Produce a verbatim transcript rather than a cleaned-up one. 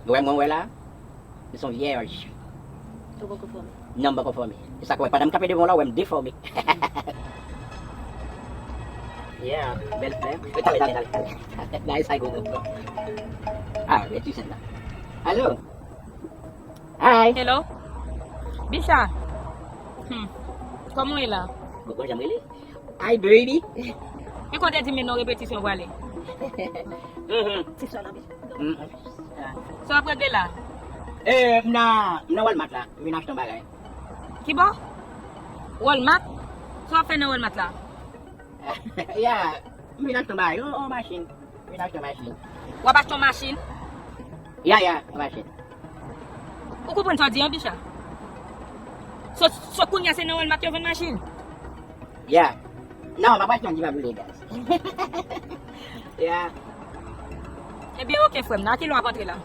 Ou wè mwen wè la, m se yon vyèj. Ou poko fòme? Non, m poko fòme. E sa k wè, pandan m kanpe devan w la, ou wè m defòme. Yeah, bèl flè. Talè, talè, talè. Nice, I go, go, go. Ah, rete sèn la. Alo. Hi. Hello. Bicha. Hmm. Kòman w ye la? Bon, jan m rele? Hi, baby. E kote di men non repetisyon prale? Mhm. Se sa nan. Mhm. Sa w ap regle la? Eh, m nan, m nan Walmart la. M vin achte yon bagay. Ki bò? Walmart? Sa w ap fè nan Walmart la? Ya, m vin achte yon bagay, yon, yon machin. M vin achte yon machin. W ap achte yon machin? Ya, ya, yon machin. Ou konprann sa w di an, Bicha? So, so kounye a se nan Walmart yo vann machin? Ya. Non, m ap achte yon ti pa boule gaz. Ya. Ebyen, oke, frè m, nan ki lè w ap antre la?